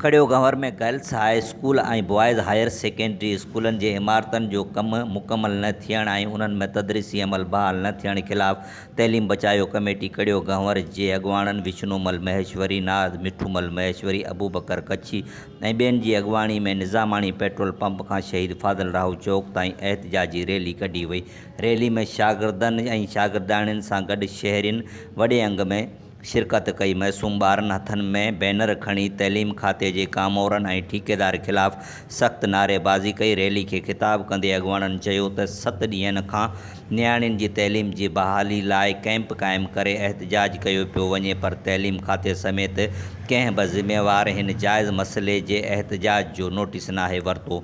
Khariyo Ghanwar ۾ girls high school ۽ boys higher secondary اسڪولن جي عمارتن جو ڪم مڪمل نه ٿيڻ ۽ انهن ۾ تدريسي عمل بحال نه ٿيڻ خلاف تعليم بچايو ڪميٽي ڪڙيو گهنور جي اڳواڻن وشنومل مهيشوري، ناز مٺومل مهيشوري، ابوبڪر ڪڇي ۽ ٻين جي اڳواڻي ۾ نظاماڻي پيٽرول پمپ کان شهيد فاضل راهو چوڪ تائين احتجاجي ريلي ڪڍي وئي ريلي ۾ شاگردن ۽ شاگردياڻين سان گڏ شهرين وڏي انگ ۾ شرڪت ڪئي، معصوم ٻارن هٿن ۾ بينر کڻي تعليم کاتي جي ڪامورن ۽ ٺيڪيدار خلاف سخت نعريبازي ڪئي، ريلي کي خطاب ڪندي اڳواڻن چيو ته ست ڏينهن کان نياڻين جي تعليم جي بحالي لاء ڪئمپ قائم ڪري احتجاج ڪيو پيو وڃي پر تعليم کاتي سميت ڪنهن به ذميوار هن جائز مسئلي جي احتجاج جو نوٽيس ناهي ورتو.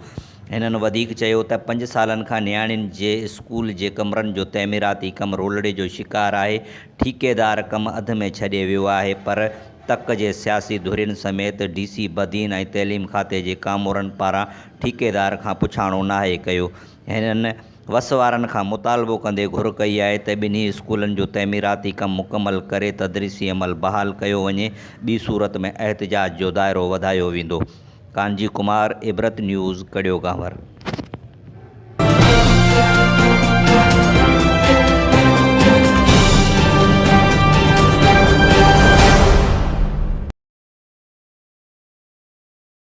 هنن وڌيڪ چيو ته پنج سالن کان نياڻين جي اسڪول جي ڪمرن جو تعميراتي ڪم رولڙي جو شڪار آهي، ٺيڪيدار ڪم اڌ ۾ ڇڏي ويو آهي پر تڪ جي سياسي ڌرين سميت ڊي سي بدين ۽ تعليم کاتي جي ڪامورن پاران ٺيڪيدار کان پڇاڻو ناهي ڪيو. هنن وس وارن کان مطالبو ڪندي گهر ڪئي آهي ته ٻنهي اسڪولن جو تعميراتي ڪم مڪمل ڪري تدريسي عمل بحال ڪيو وڃي ٻي صورت ۾ احتجاج جو دائرو وڌايو ويندو. ڪانجي ڪمار، عبرت نيوز، ڪڙيو گانور.